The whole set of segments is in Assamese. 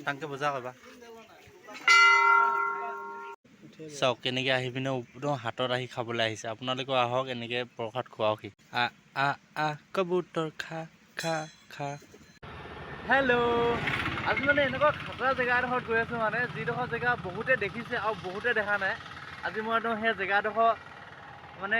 টাংকে বজা কবা। চাওক কেনেকৈ আহি পিনে একদম হাতত আহি খাবলৈ আহিছে। আপোনালোকেও আহক, এনেকৈ প্ৰসাদ খুৱাওকহি। আ আ আ কবুতৰ খা খা খা। হেল্ল', আজি মানে এনেকুৱা খাতৰা জেগা এডোখৰত গৈ আছোঁ, মানে যিডোখৰ জেগা বহুতে দেখিছে আৰু বহুতে দেখা নাই। আজি মই একদম সেই জেগাডোখৰ মানে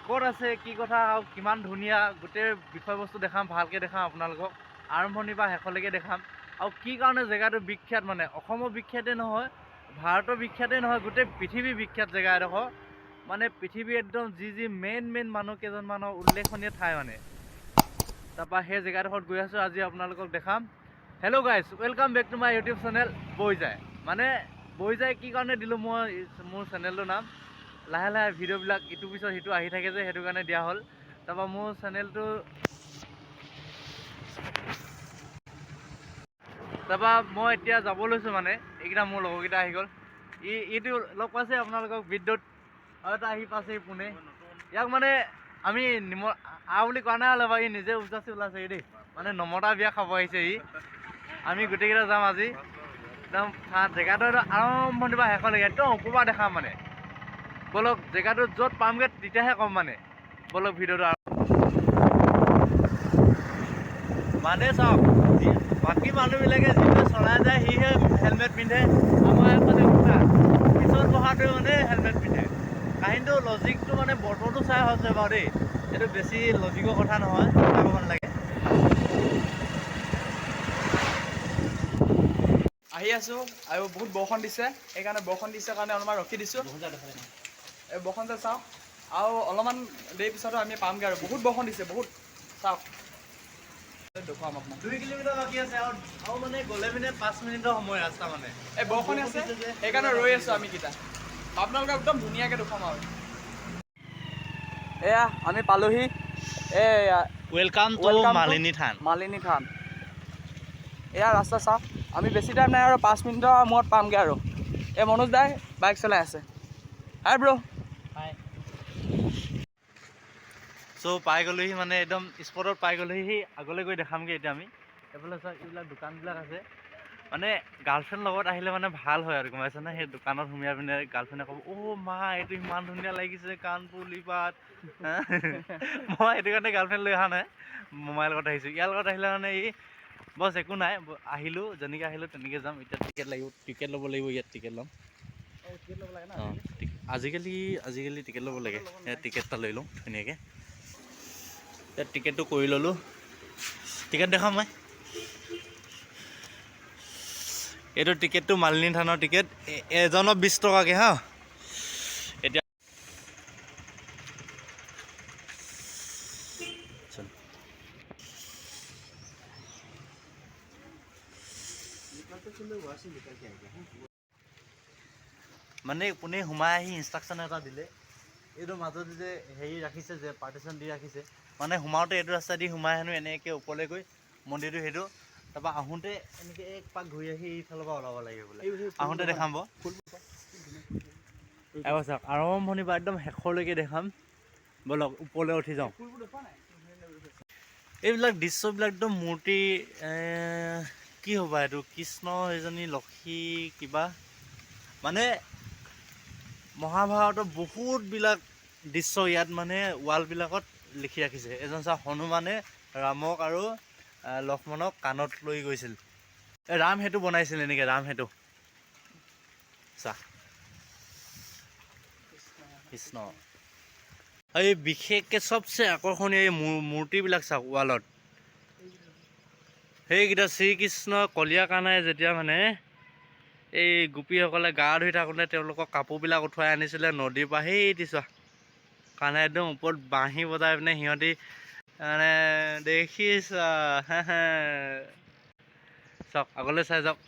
ক'ত আছে, কি কথা আৰু কিমান ধুনীয়া, গোটেই বিষয়বস্তু দেখাম, ভালকৈ দেখাম আপোনালোকক, আৰম্ভণিৰ পৰা শেষলৈকে দেখাম। আৰু কি কাৰণে জেগাটো বিখ্যাত, মানে অসমৰ বিখ্যাতে নহয়, ভাৰতৰ বিখ্যাতেই নহয়, গোটেই পৃথিৱীৰ বিখ্যাত জেগা এডোখৰ। মানে পৃথিৱীৰ একদম যি যি মেইন মেইন মানুহ কেইজনমানৰ উল্লেখনীয় ঠাই মানে। তাৰপৰা সেই জেগাডোখৰত গৈ আছোঁ, আজি আপোনালোকক দেখাম। Hello' guys, welcome back to my YouTube channel বৈ যায়। মানে বৈ যায় কি কাৰণে দিলোঁ মই মোৰ চেনেলটোৰ নাম, লাহে লাহে ভিডিঅ'বিলাক ইটোৰ পিছত সিটো আহি থাকে যে, সেইটো কাৰণে দিয়া হ'ল। তাৰপৰা মোৰ চেনেলটো, তাৰপৰা মই এতিয়া যাব লৈছোঁ। মানে এইকেইটা মোৰ লগৰকেইটা আহি গ'ল। ইটো লগ পাইছে আপোনালোকক, বিদ্যুৎ, আৰু এটা আহি পাইছে পোনে। ইয়াক মানে আমি নিম আ বুলি কোৱা নাই, হ'লে বাৰু ই নিজে উজাচি ওলাইছে দেই। মানে নমতা বিয়া খাব আহিছে ই। আমি গোটেইকেইটা যাম আজি একদম জেগাটো একদম আৰম্ভণিৰ পৰা শেষলৈকে একদম ওপৰৰ পৰা দেখাম। মানে ব'লক, জেগাটো য'ত পামগৈ তেতিয়াহে ক'ম। মানে ব'লক ভিডিঅ'টো। মানে চাওক, বাকী মানুহবিলাকে যিটোৱে চলাই যায় সিহে হেলমেট পিন্ধে, আমাৰ মানে উল্টা, পিছত বহাটোৱে মানে হেলমেট পিন্ধে। কাহিনীটো লজিকটো মানে বতৰটো চাই হৈছে বাৰু দেই, এইটো বেছি লজিকৰ কথা নহয়, ক'ব নালাগে। আহি আছোঁ আৰু বহুত বৰষুণ দিছে, সেইকাৰণে বৰষুণ দিছে কাৰণে অলপমান ৰখি দিছোঁ। এই বৰষুণ যে চাওক, আৰু অলপমান দেৰি পিছতো আমি পামগৈ। আৰু বহুত বৰষুণ দিছে, বহুত। চাওক, দেখুৱাম আপোনাক। 2 কিলোমিটাৰ বাকী আছে আৰু, আৰু মানে গ'লে পিনে 5 মিনিটৰ সময় ৰাস্তা মানে। এই বৰষুণ আছে, সেইকাৰণে ৰৈ আছোঁ আমি কেইটা। আপোনালোকক একদম ধুনীয়াকৈ দেখুৱাম। আৰু এয়া আমি পালোহি, এয়া। Welcome to Malini থান। মালিনী থান। এয়া ৰাস্তা চাওক। আমি বেছি টাইম নাই আৰু, 5 মিনিটৰ মূৰত পামগৈ। আৰু এই মনোজ দাই বাইক চলাই আছে। হাই ব্ৰ'। হাই। চ' পাই গ'লোহি, মানে একদম স্পটত পাই গ'লোহি। আগলৈ গৈ দেখামগৈ এতিয়া আমি। এইফালে চাওক, এইবিলাক দোকানবিলাক আছে। মানে গাৰ্লফ্ৰেণ্ড লগত আহিলে মানে ভাল হয় আৰু, গম পাইছেনে? সেই দোকানত সোমিয়াই পিনে গাৰ্লফ্ৰেণ্ডে ক'ব, অ' মা, এইটো ইমান ধুনীয়া লাগিছে কাণফুলি পাত। মই সেইটো কাৰণে গাৰ্লফ্ৰেণ্ড লৈ অহা নাই, মোমাইৰ লগত আহিছোঁ। ইয়াৰ লগত আহিলে মানে ই বছ একো নাই, আহিলোঁ যেনেকৈ আহিলোঁ তেনেকৈ যাম। এতিয়া টিকেট লাগিব, টিকেট ল'ব লাগিব, ইয়াত টিকেট ল'ম। অঁ, আজিকালি টিকেট ল'ব লাগে। ইয়াত টিকেট এটা লৈ লওঁ ধুনীয়াকৈ। ইয়াত টিকেটটো কৰি ল'লোঁ। টিকেট দেখাম মই। এইটো টিকেটটো মালিনী থানৰ টিকেট, এজনৰ 20 টকাকৈ। হা, এতিয়া মানে পোনে সোমাই আহি ইনষ্ট্ৰাকশ্যন এটা দিলে। এইটো মাজত যে হেৰি ৰাখিছে, যে পাৰ্টিশ্যন দি ৰাখিছে, মানে সোমাওঁতে এইটো ৰাস্তা দি সোমাই হেনো এনেকৈ ওপৰলৈ গৈ মন্দিৰটো সেইটো, তাৰপৰা আহোঁতে এনেকৈ এক পাক ঘূৰি আহি এইফালৰ পৰা ওলাব লাগিব বোলে। আহোঁতে দেখাম বাৰু। এবাৰ চাওক, আৰম্ভণিৰ পৰা একদম শেষলৈকে দেখাম। ব'লক, ওপৰলৈ উঠি যাওঁ। এইবিলাক দৃশ্যবিলাক একদম মূৰ্তি, কি হ'ব এইটো, কৃষ্ণ, সেইজনী লক্ষী, কিবা মানে মহাভাৰতৰ বহুতবিলাক দৃশ্য ইয়াত মানে ৱালবিলাকত লিখি ৰাখিছে। এজন চাওক, হনুমানে ৰামক আৰু লক্ষ্মণক কাণত লৈ গৈছিল। এই ৰাম সেতু বনাইছিল এনেকৈ, ৰাম সেতু। চা, কৃষ্ণ। এই বিশেষকৈ চবচে আকৰ্ষণীয় এই মূৰ্তিবিলাক চাওক ৱালত, সেইকেইটা শ্ৰীকৃষ্ণ কলীয়া কানাই যেতিয়া মানে এই গোপীসকলে গা ধুই থাকোঁতে তেওঁলোকৰ কাপোৰবিলাক উঠুৱাই আনিছিলে নদীৰ পৰা, সেইটো চোৱা, কানাই একদম ওপৰত বাঁহী বজাই পিনে সিহঁতি মানে দেখিছা। চাওক, আগলৈ চাই যাওক।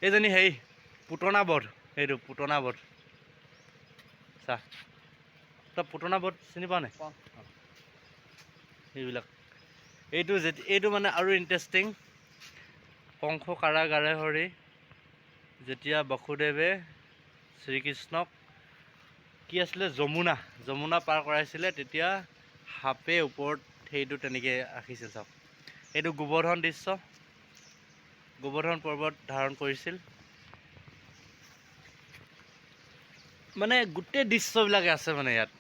এইজনী হেৰি পুতনা বধ, সেইটো পুতনা বধ। চা, তই পুতনা বধ চিনি পাৱ নাই? পাওঁ। সেইবিলাক এইটো এইটো মানে আৰু ইণ্টাৰেষ্টিং। কংস কাৰাগাৰে হৰি যেতিয়া বসুদেৱে শ্ৰীকৃষ্ণক কি আছিলে যমুনা যমুনা পাৰ কৰাইছিলে, তেতিয়া সাপে ওপৰত সেইটো তেনেকৈ ৰাখিছিল। চাওক, এইটো গোবৰ্ধন দৃশ্য। গোবৰ্ধন পৰ্বত ধাৰণ কৰিছিল। মানে গোটেই দৃশ্যবিলাকে আছে মানে ইয়াত।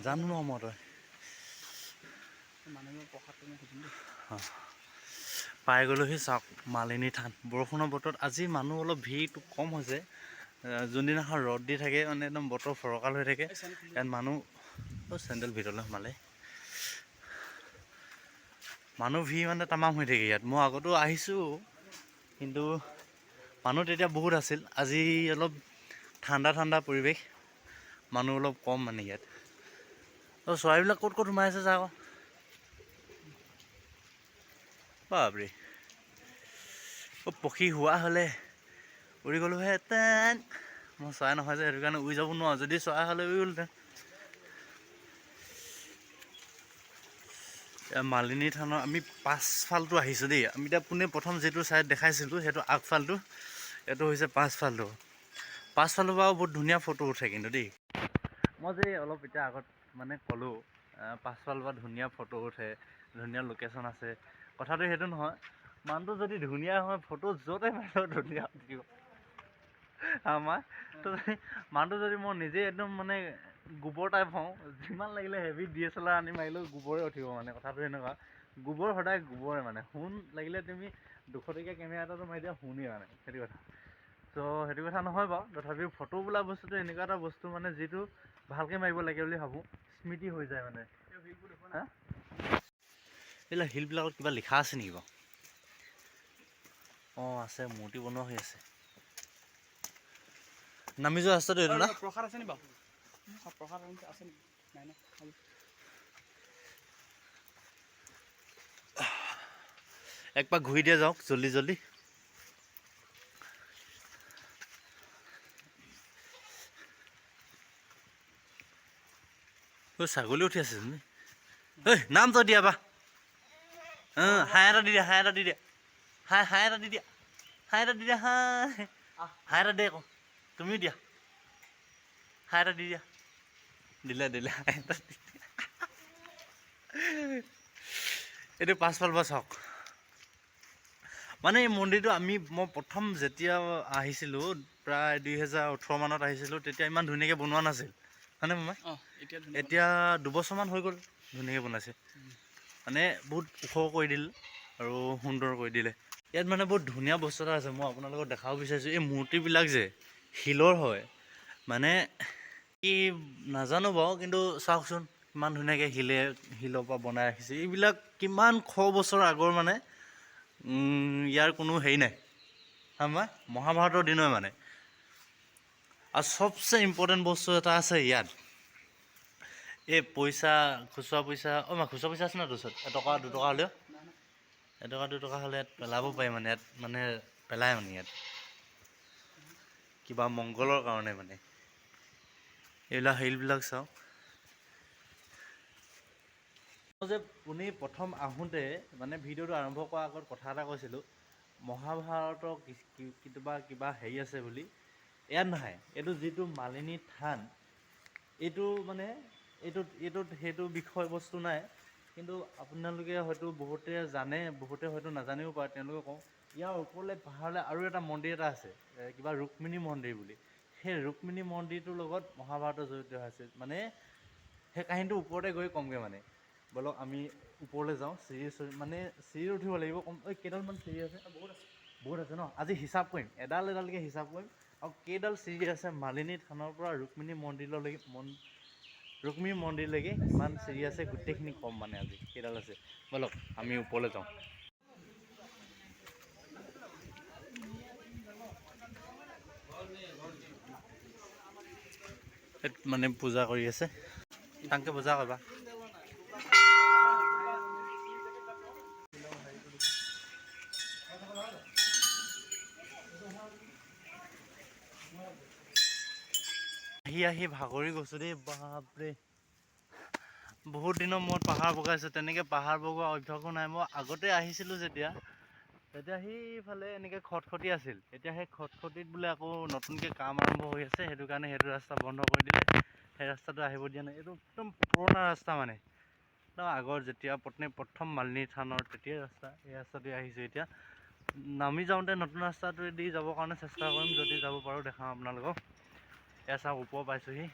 জানো ন মই তই পাই গ'লোহি। চাওক মালিনী থান। বৰষুণৰ বতৰত আজি মানুহ অলপ ভিৰটো কম হৈছে। যোনদিনাখন ৰ'দ দি থাকে মানে একদম বতৰ ফৰকাল হৈ থাকে, ইয়াত মানুহ চেণ্ডেল ভিতৰলৈ সোমালে মানুহ ভিৰ মানে তামাম হৈ থাকে ইয়াত। মই আগতো আহিছোঁ, কিন্তু মানুহ তেতিয়া বহুত আছিল। আজি অলপ ঠাণ্ডা ঠাণ্ডা পৰিৱেশ, মানুহ অলপ কম মানে ইয়াত। চৰাইবিলাক ক'ত ক'ত সোমাই আছে চা আকৌ। বাপৰে, পক্ষী হোৱা হ'লে উৰি গ'লোহেঁতেন। মই চৰাই নহয় যে, সেইটো কাৰণে উৰি যাব নোৱাৰোঁ। যদি চৰাই হ'লে উৰি গ'লহেঁতেন। মালিনী থানৰ আমি পাছফালটো আহিছোঁ দেই। আমি এতিয়া পোনে প্ৰথম যিটো ছাইড দেখাইছিলোঁ সেইটো আগফালটো, এইটো হৈছে পাছফালটো। পাছফালৰ পৰাও বহুত ধুনীয়া ফটো উঠে কিন্তু দেই। মই যে অলপ এতিয়া আগত মানে ক'লোঁ পাছফালৰ পৰা ধুনীয়া ফটো উঠে, ধুনীয়া লোকেশ্যন আছে, কথাটো সেইটো নহয়। মানুহটো যদি ধুনীয়া হয় ফটো য'তে মাৰিলেও ধুনীয়া উঠিব। আমাৰ তো মানুহটো যদি মই নিজে একদম মানে গোবৰ টাইপ হওঁ, যিমান লাগিলে হেভি DSLR আনি মাৰিলেও গোবৰে উঠিব মানে। কথাটো এনেকুৱা, গোবৰ সদায় গোবৰে মানে। সোণ লাগিলে তুমি 200 টকীয়া কেমেৰা এটাতো মাৰি দিয়া সোণেই মানে, সেইটো কথা। ত' সেইটো কথা নহয় বাৰু, তথাপিও ফটো বোলা বস্তুটো এনেকুৱা এটা বস্তু মানে যিটো ভালকৈ মাৰিব লাগে বুলি ভাবোঁ, স্মৃতি হৈ যায় মানে। হা, এইবিলাক শিলবিলাকত কিবা লিখা আছে নেকি বাৰু? অঁ আছে, মূৰ্তি বনোৱা হৈ আছে। নামি যোৱা ৰাস্তাটো এইটো না? প্ৰসাদ আছে নি বাৰু? প্ৰসাদ আছে নেকি? নাই না। একপাক ঘূৰি দিয়া যাওক জল্দি জল্দি। ছাগলী উঠি আছে তুমি। ঐ নাম তই দিয়া বা। হাঁহ এটা দি দিয়া, হাঁহ এটা দি দিয়া, হাঁহ হাঁহ এটা দি দিয়া, হাঁহ এটা দি দিয়া, হাঁহ হাঁহ এটা দে আকৌ। তুমিও দিয়া, হাঁহ এটা দি দিয়া। দিলে দিলে, হাঁহ এটা দি দিয়া। এইটো পাছফাল পৰা চাওক। মানে এই মন্দিৰটো মই প্ৰথম যেতিয়া আহিছিলোঁ প্ৰায় 2018 মানত আহিছিলোঁ, তেতিয়া ইমান ধুনীয়াকৈ বনোৱা নাছিল হয়নে মামাই? এতিয়া 2 বছৰমান হৈ গ'ল, ধুনীয়াকৈ বনাইছে মানে, বহুত ওখ কৰি দিলে আৰু সুন্দৰ কৰি দিলে। ইয়াত মানে বহুত ধুনীয়া বস্তু এটা আছে, মই আপোনালোকক দেখাব বিচাৰিছোঁ। এই মূৰ্তিবিলাক যে শিলৰ হয়, মানে কি নাজানো বাৰু, কিন্তু চাওকচোন কিমান ধুনীয়াকৈ শিলৰ পৰা বনাই ৰাখিছে। এইবিলাক কিমান শ বছৰ আগৰ মানে, ইয়াৰ কোনো হেৰি নাই, আমাৰ মহাভাৰতৰ দিনৰে মানে। আৰু চবচে ইম্পৰ্টেণ্ট বস্তু এটা আছে ইয়াত, এই পইচা, খুচুৰা পইচা। অ' মা, খুচুৰা পইচা আছে ন তোৰ ওচৰত? 1 টকা 2 টকা হ'লেও, 1 টকা 2 টকা হ'লে ইয়াত পেলাব পাৰি মানে, ইয়াত মানে পেলাই মানে ইয়াত কিবা মংগলৰ কাৰণে মানে। এইবিলাক শিলবিলাক চাওক। মই যে পোনেই প্ৰথম আহোঁতে মানে ভিডিঅ'টো আৰম্ভ কৰাৰ আগত কথা এটা কৈছিলোঁ, মহাভাৰতৰ কিবা কিবা হেৰি আছে বুলি, ইয়াত নহয়। এইটো যিটো মালিনী থান, এইটো মানে এইটোত এইটোত সেইটো বিষয়বস্তু নাই, কিন্তু আপোনালোকে হয়তো বহুতে জানে, বহুতে হয়তো নাজানিব পাৰে, তেওঁলোকে কওঁ ইয়াৰ ওপৰলৈ পাহাৰলৈ আৰু এটা মন্দিৰ এটা আছে, কিবা ৰুক্মিণী মন্দিৰ বুলি। সেই ৰুক্মিণী মন্দিৰটোৰ লগত মহাভাৰতৰ জড়িত হৈ আছে মানে। সেই কাহিনীটো ওপৰতে গৈ ক'মগৈ মানে। ব'লক আমি ওপৰলৈ যাওঁ। চিৰি মানে চিৰি উঠিব লাগিব কম। ঐ কেইডালমান চিৰি আছে? বহুত আছে। বহুত আছে ন? আজি হিচাপ কৰিম, এডাল এডালকৈ হিচাপ কৰিম আৰু কেইডাল চিৰি আছে মালিনী থানৰ পৰা ৰুক্মিণী মন্দিৰলৈকে, ৰুক্মিণী মন্দিৰলৈকে কিমান চিৰি আছে গোটেইখিনি ক'ম মানে আজি কেইডাল আছে। ব'লক আমি ওপৰলৈ যাওঁ। ইয়াত মানে পূজা কৰি আছে, তাংকে পূজা কৰিবা। আহি আহি ভাগৰি গৈছোঁ দেই, বাপৰে। বহুত দিনৰ মূৰত পাহাৰ বগাইছোঁ, তেনেকৈ পাহাৰ বগোৱা অভ্যাসো নাই। মই আগতে আহিছিলোঁ যেতিয়া, তেতিয়া সেইফালে এনেকৈ খটখটি আছিল। এতিয়া সেই খটখটিত বোলে আকৌ নতুনকৈ কাম আৰম্ভ হৈ আছে, সেইটো কাৰণে সেইটো ৰাস্তা বন্ধ কৰি দিলে, সেই ৰাস্তাটো আহিব দিয়া নাই। এইটো একদম পুৰণা ৰাস্তা, মানে একদম আগৰ যেতিয়া প্ৰথম মালিনী থানৰ তেতিয়াই ৰাস্তা, এই ৰাস্তাটোৱে আহিছোঁ। এতিয়া নামি যাওঁতে নতুন ৰাস্তাটোৱেদি যাবৰ কাৰণে চেষ্টা কৰিম, যদি যাব পাৰোঁ দেখাম আপোনালোকক। এয়া চাওক, ওপৰ পাইছোঁহি,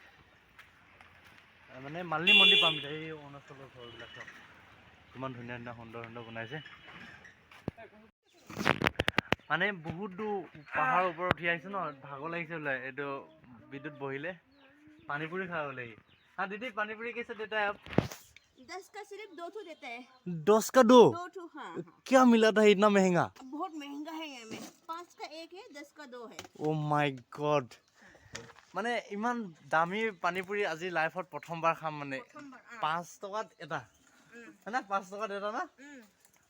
মানে মালিনী মন্দিৰ পাম এতিয়া। এই অৰুণাচলৰ ঘৰবিলাক চাওক, কিমান ধুনীয়া ধুনীয়া সুন্দৰ সুন্দৰ বনাইছে। মানে বহুত দূৰ পাহাৰৰ ওপৰত উঠি আহিছোঁ ন, ভাগৰ লাগিছে বোলে। এইটো বিদ্যুৎ বহিলে পানীপুৰি খাব বোলে সি। हाँ दीदी, पानीपुरी कैसे देता है आप? 10 का सिर्फ दो ठो देता है। 10 का दो? दो ठो, हाँ हाँ। क्या मिला था इतना महंगा? बहुत महंगा है यहाँ में। 5 का एक है, 10 का दो है। অ' মাই গড, মানে ইমান দামী পানীপুৰি আজি লাইফত প্ৰথমবাৰ খাম মানে। 5 টকাত এটা হয় না? 5 টকাত এটা না?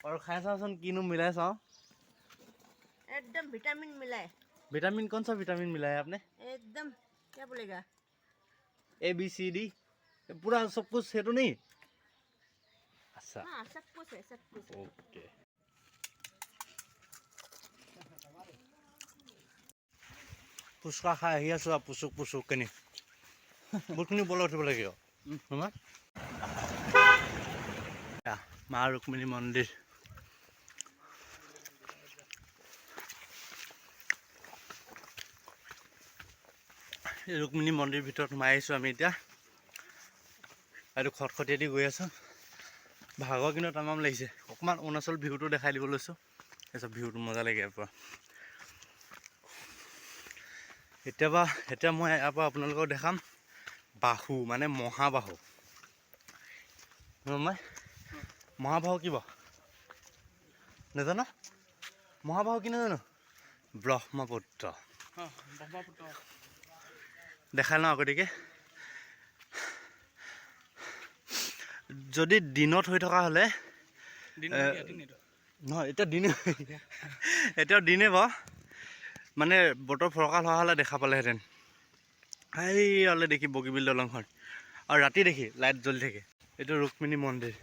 আৰু খাই চাওঁচোন, কিনো মিলাই চাওঁ। एकदम विटामिन मिला है। ভিটামিন, कौन सा विटामिन मिला है आपने? एकदम क्या बोलेगा। ए बी सी डी पूरा सब कुछ है तो नहीं? अच्छा। हाँ, सब कुछ है, सब कुछ है। ओके। ফুচকা খাই আহি আছোঁ আৰু পুচুক পুচুক কেনি বহুতখিনি ওপৰলৈ উঠিব লাগিব তোমাৰ। এয়া, মা ৰুক্মিণী মন্দিৰ। এই ৰুক্মিণী মন্দিৰ ভিতৰত সোমাই আহিছোঁ আমি এতিয়া। এইটো খটখটিয়েদি গৈ আছোঁ। ভাগৰ কিন্তু তামাম লাগিছে। অকণমান অৰুণাচল ভিউটো দেখাই দিব লৈছোঁ। তাৰপিছত ভিউটো মজা লাগে ইয়াৰ পৰা। এতিয়া মই ইয়াৰ পৰা আপোনালোকক দেখাম বাহু, মানে মহাবাহু। মই মহাবাহু কি বাৰু নাজানো। মহাবাহু কি নাজানো? ব্ৰহ্মপুত্ৰ। ব্ৰহ্মপুত্ৰ। দেখাই লওঁ আগতীয়াকৈ। যদি দিনত হৈ থকা হ'লে দিন দিন এইটো। নহয়, এতিয়া দিনে, এতিয়াও দিনে বাৰু, মানে বতৰ ফৰকাল হোৱা হ'লে দেখা পালেহেঁতেন। সেইয়ালে দেখি বগীবিল দলংখন, আৰু ৰাতি দেখি লাইট জ্বলি থাকে। এইটো ৰুক্মিণী মন্দিৰ,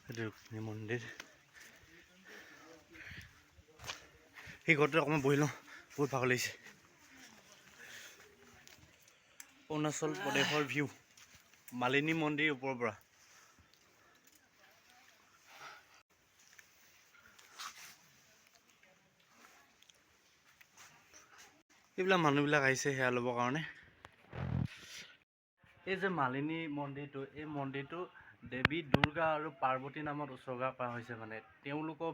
এইটো ৰুক্মিণী মন্দিৰ। সেই ঘৰটোতে অকণমান বহি লওঁ, বহুত ভাগৰ লাগিছে। অৰুণাচল প্ৰদেশৰ ভিউ, মালিনী মন্দিৰ ওপৰৰ পৰা। এইবিলাক মানুহবিলাক আহিছে সেৱা ল'বৰ কাৰণে। এই যে মালিনী মন্দিৰটো, এই মন্দিৰটো দেৱী দুৰ্গা আৰু পাৰ্বতী নামত উৎসৰ্গা কৰা হৈছে। মানে তেওঁলোকৰ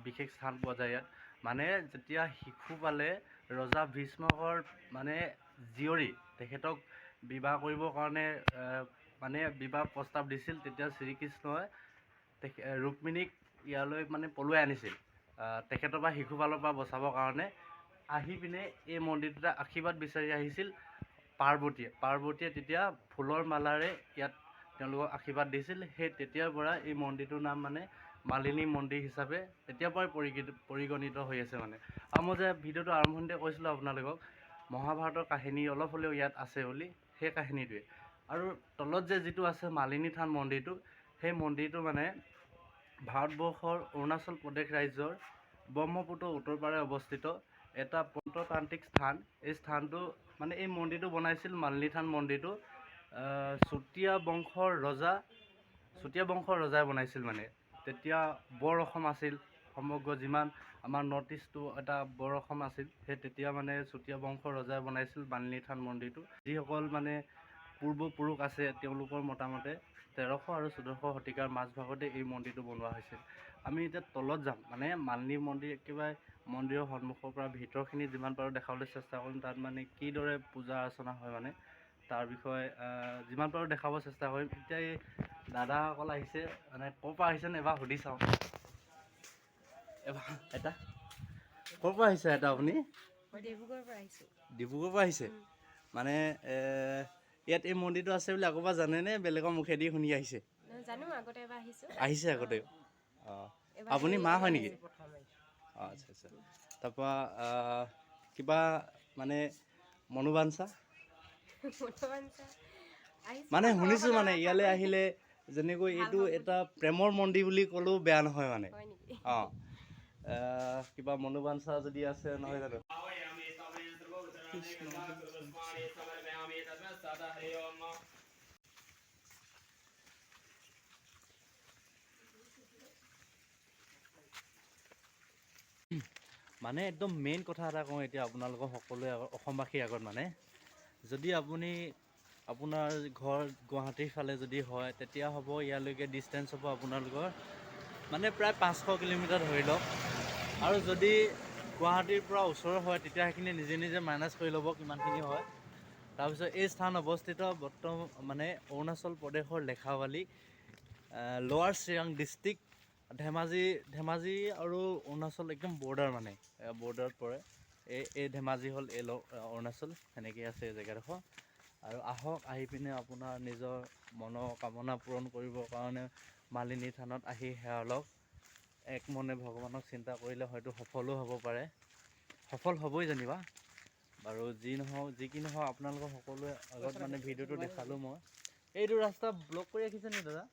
বিশেষ স্থান পোৱা যায় ইয়াত। মানে যেতিয়া শিশুপালে ৰজা ভীষ্মকৰ মানে জীয়ৰী তেখেতক বিবাহ কৰিবৰ কাৰণে মানে বিবাহ প্ৰস্তাৱ দিছিল, তেতিয়া শ্ৰীকৃষ্ণই ৰুক্মিণীক ইয়ালৈ মানে পলুৱাই আনিছিল, তেখেতৰ পৰা শিশুপালৰ পৰা বচাবৰ কাৰণে। আহি পিনে এই মন্দিৰটোতে আশীৰ্বাদ বিচাৰি আহিছিল পাৰ্বতীয়ে। পাৰ্বতীয়ে তেতিয়া ফুলৰ মালাৰে ইয়াত তেওঁলোকক আশীৰ্বাদ দিছিল। সেই তেতিয়াৰ পৰা এই মন্দিৰটোৰ নাম মানে মালিনী মন্দিৰ হিচাপে তেতিয়াৰ পৰাই পৰিগণিত হৈ আছে মানে। আৰু মই যে ভিডিঅ'টো আৰম্ভণিতে কৈছিলোঁ আপোনালোকক, মহাভাৰতৰ কাহিনী অলপ হ'লেও ইয়াত আছে বুলি, সেই কাহিনীটোৱে। আৰু তলত যে যিটো আছে মালিনী থান মন্দিৰটো, সেই মন্দিৰটো মানে ভাৰতবৰ্ষৰ অৰুণাচল প্ৰদেশ ৰাজ্যৰ ব্ৰহ্মপুত্ৰ উত্তৰ পাৰে অৱস্থিত এটা পঞ্চতান্ত্ৰিক স্থান। এই স্থানটো মানে এই মন্দিৰটো বনাইছিল, মালিনী থান মন্দিৰটো চুতীয়া বংশৰ ৰজাই বনাইছিল। মানে তেতিয়া বৰ অসম আছিল, সমগ্ৰ যিমান আমাৰ নৰ্থ ইষ্টটো এটা বৰ অসম আছিল, সেই তেতিয়া মানে চুতীয়া বংশৰ ৰজাই বনাইছিল মালিনী থান মন্দিৰটো। যিসকল মানে পূৰ্বপুৰুষ আছে তেওঁলোকৰ মতামতে 1300 আৰু 1400 শতিকাৰ মাজভাগতে এই মন্দিৰটো বনোৱা হৈছিল। আমি এতিয়া তলত যাম, মানে মালিনী মন্দিৰ একেবাৰে মন্দিৰৰ সন্মুখৰ পৰা ভিতৰখিনি যিমান পাৰোঁ দেখাবলৈ চেষ্টা কৰিম। তাত মানে কিদৰে পূজা অৰ্চনা হয় মানে তাৰ বিষয়ে যিমান পাৰোঁ দেখাব চেষ্টা কৰিম। এতিয়া এই দাদাসকল আহিছে, মানে ক'ৰ পৰা আহিছে এবাৰ সুধি চাওঁ। এবাৰ এটা ক'ৰ পৰা আহিছে এটা আপুনি? মই ডিব্ৰুগড়ৰ পৰা আহিছোঁ। ডিব্ৰুগড়ৰ পৰা আহিছে? মানে ইয়াত এই মন্দিৰটো আছে বুলি আগৰ পৰা জানেনে, বেলেগৰ মুখেদি শুনি আহিছে? জানো, আগতে এবাৰ আহিছোঁ। আহিছে আগতে? অঁ। এবাৰ আপুনি মা হয় নেকি? প্ৰথম আহিছোঁ। অঁ, আচ্ছা আচ্ছা। তাৰপৰা কিবা মানে মনোবাঞ্ছা? মনোবাঞ্ছা আহিছোঁ। মানে ঘৰৰ শুনিছোঁ ফালৰ মানে পৰা ইয়ালৈ খাবলৈ। আহিলে যেনেকৈ ভাল এইটো হওক বুলি। এটা প্ৰেমৰ মন্দিৰ বুলি ক'লেও বেয়া নহয় মানে। হয় নেকি? অঁ, কিবা মনোবাঞ্ছা যদি আছে নহয় জানো। মানে একদম মেইন কথা এটা কওঁ এতিয়া আপোনালোকৰ সকলোৱে আগত, অসমবাসীৰ আগত, মানে যদি আপুনি আপোনাৰ ঘৰ গুৱাহাটীৰ ফালে যদি হয়, তেতিয়া হ'ব ইয়ালৈকে ডিষ্টেঞ্চ হ'ব আপোনালোকৰ মানে প্ৰায় 500 কিলোমিটাৰ ধৰি লওক। আৰু যদি গুৱাহাটীৰ পৰা ওচৰ হয়, তেতিয়া সেইখিনি নিজে নিজে মাইনাছ কৰি ল'ব কিমানখিনি হয়। তাৰপিছত এই স্থান অৱস্থিত বৰ্তমান মানে অৰুণাচল প্ৰদেশৰ লেখাবালি, লোৱাৰ চিৰাং ডিষ্ট্ৰিক্ট, ধেমাজি। ধেমাজি আৰু অৰুণাচল একদম বৰ্ডাৰ, মানে বৰ্ডাৰত পৰে। এই এই ধেমাজি হ'ল, এই অৰুণাচল, সেনেকৈ আছে এই জেগাডোখৰ। আৰু আহক, আহি পিনে আপোনাৰ নিজৰ মনৰ কামনা পূৰণ কৰিবৰ কাৰণে মালিনী থানত আহি সেৱা লওক। এক মনে ভগৱানক চিন্তা কৰিলে হয়তো সফলো হ'ব পাৰে, সফল হ'বই যেনিবা। বাৰু যি নহওক, যি কি নহওক, আপোনালোকৰ সকলোৱে আগত মানে ভিডিঅ'টো দেখালোঁ মই। এইটো ৰাস্তা ব্লক কৰি ৰাখিছে নি দাদা?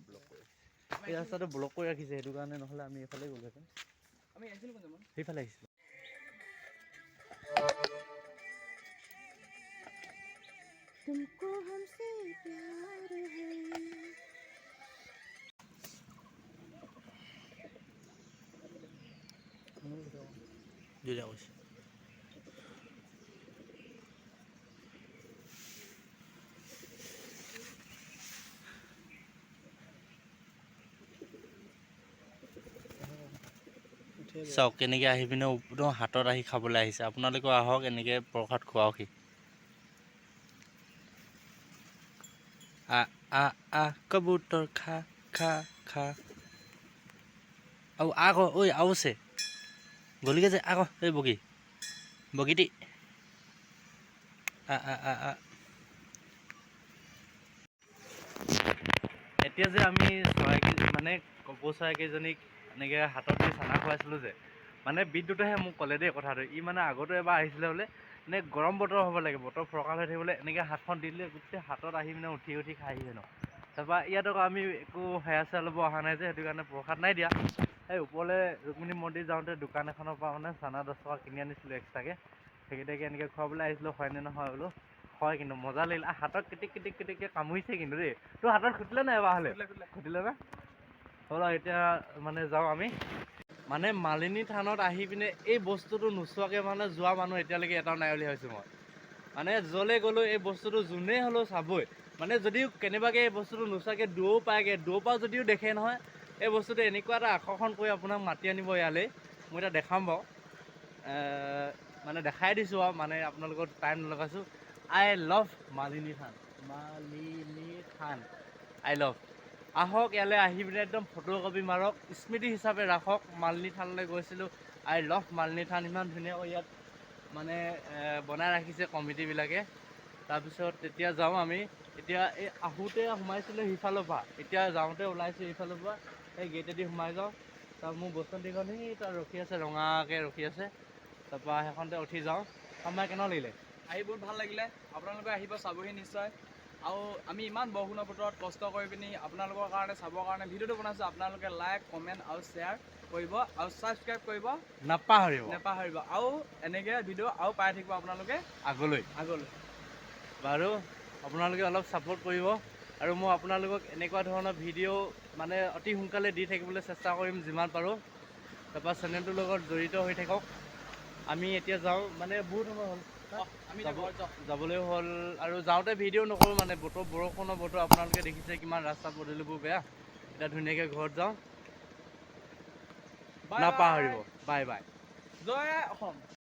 ব্লক কৰি ৰাখিছে, এই ৰাস্তাটো ব্লক কৰি ৰাখিছে সেইটো কাৰণে, নহ'লে আমি এইফালে গ'লোহেঁতেন। আমি আহিছিলোঁ কোন জামান? সেইফালে আহিছিলোঁ। तुमको हमसे प्यार है। দুইটা কৈছে। চাওক কেনেকৈ আহি পিনে একদম হাতত আহি খাবলৈ আহিছে। আপোনালোকেও আহক, এনেকৈ প্ৰসাদ খুৱাওকহি। আ আ আ কবুতৰ খা খা খা। আৰু আ ক ঐ, আৰু আছে গলিকে যে আ ক। এই বগী বগীটি আ আ আ আ। এতিয়া যে আমি চৰাই মানে কপৌ চৰাইকেইজনীক এনেকৈ হাতত দি চানা খুৱাইছিলোঁ যে, মানে বিদ্যুতেহে মোক ক'লে দেই কথাটো। ই মানে আগতে এবাৰ আহিছিলে বোলে, এনে গৰম বতৰ হ'ব লাগে, বতৰ ফৰকাল হৈ থাকিবলৈ এনেকৈ হাতখন দি দিলে গোটেই হাতত আহি মানে উঠি উঠি খাইহি হেনো। তাৰপৰা ইয়াত আকৌ আমি একো সেৱা চেৱা ল'ব অহা নাই যে, সেইটো কাৰণে প্ৰসাদ নাই দিয়া। এই ওপৰলৈ ৰুক্মিণী মন্দিৰ যাওঁতে দোকান এখনৰ পৰা মানে চানা 10 টকা কিনি আনিছিলোঁ এক্সট্ৰাকৈ, সেইকেইটাকে এনেকৈ খুৱাবলৈ আহিছিলোঁ। হয়নে নহয় বোলো? হয়, কিন্তু মজা লাগিল। হাতত কিটিক কিটিক কিটিককৈ কামুৰিছে কিন্তু দেই। তোৰ হাতত খুটিলে নাই এবাৰ হ'লে? খুটিলে না? হ'ল আৰু এতিয়া মানে যাওঁ আমি। মানে মালিনী থানত আহি পিনে এই বস্তুটো নোচোৱাকৈ মানে যোৱা মানুহ এতিয়ালৈকে এটাও নাই বুলি ভাবিছোঁ মই। মানে য'লৈ গ'লেও এই বস্তুটো যোনেই হ'লেও চাবই। মানে যদিও কেনেবাকৈ এই বস্তুটো নোচোৱাকৈ দূৰো পায়গৈ, দূৰৰ পৰা যদিও দেখে নহয়, এই বস্তুটো এনেকুৱা এটা আকৰ্ষণ কৰি আপোনাক মাতি আনিব ইয়ালৈ। মই এতিয়া দেখাম বাৰু, মানে দেখাই দিছোঁ আৰু মানে আপোনালোকৰ time নলগাইছোঁ। I love Malini Than, Malini Than I love. আহক ইয়ালৈ, আহি পিনে একদম ফটো কপি মাৰক, স্মৃতি হিচাপে ৰাখক। মালিনী থানলৈ গৈছিলোঁ, I love Malini থান। ইমান ধুনীয়াকৈ ইয়াত মানে বনাই ৰাখিছে কমিটিবিলাকে। তাৰপিছত তেতিয়া যাওঁ আমি। এতিয়া এই আহোঁতে সোমাইছিলোঁ সিফালৰ পৰা, এতিয়া যাওঁতে ওলাইছোঁ এইফালৰ পৰা, এই গেটেদি সোমাই যাওঁ। তাৰ মোৰ বসন্তীখন সেই তাত ৰখি আছে, ৰঙাকৈ ৰখি আছে। তাৰপৰা সেইখনতে উঠি যাওঁ। আমাৰ কেনেকুৱা লাগিলে? আহি বহুত ভাল লাগিলে। আপোনালোকে আহিব, চাবহি নিশ্চয়। আৰু আমি ইমান বৰষুণৰ বতৰত কষ্ট কৰি পিনি আপোনালোকৰ কাৰণে চাবৰ কাৰণে ভিডিঅ'টো বনাইছোঁ। আপোনালোকে লাইক, কমেণ্ট আৰু শ্বেয়াৰ কৰিব আৰু ছাবস্ক্ৰাইব কৰিব নাপাহৰিব। নাপাহৰিব। আৰু এনেকৈ ভিডিঅ' আৰু পাই থাকিব আপোনালোকে আগলৈ। আগলৈ। বাৰু আপোনালোকে অলপ ছাপোৰ্ট কৰিব আৰু মই আপোনালোকক এনেকুৱা ধৰণৰ ভিডিঅ' মানে অতি সোনকালে দি থাকিবলৈ চেষ্টা কৰিম যিমান পাৰোঁ। তাৰপৰা চেনেলটোৰ লগত জড়িত হৈ থাকক। আমি এতিয়া যাওঁ, মানে বহুত সময় হ'ল। আমি এতিয়া ঘৰত যাওঁ। যাবলৈ হ'ল আৰু যাওঁতে ভিডিঅ' নকৰোঁ, মানে বতৰ বৰষুণৰ বতৰ, আপোনালোকে দেখিছে কিমান ৰাস্তা পদূলিবোৰ বেয়া। এতিয়া ধুনীয়াকৈ ঘৰত যাওঁ। Bye. নাপাহৰিব, বাই বাই। জয় অসম।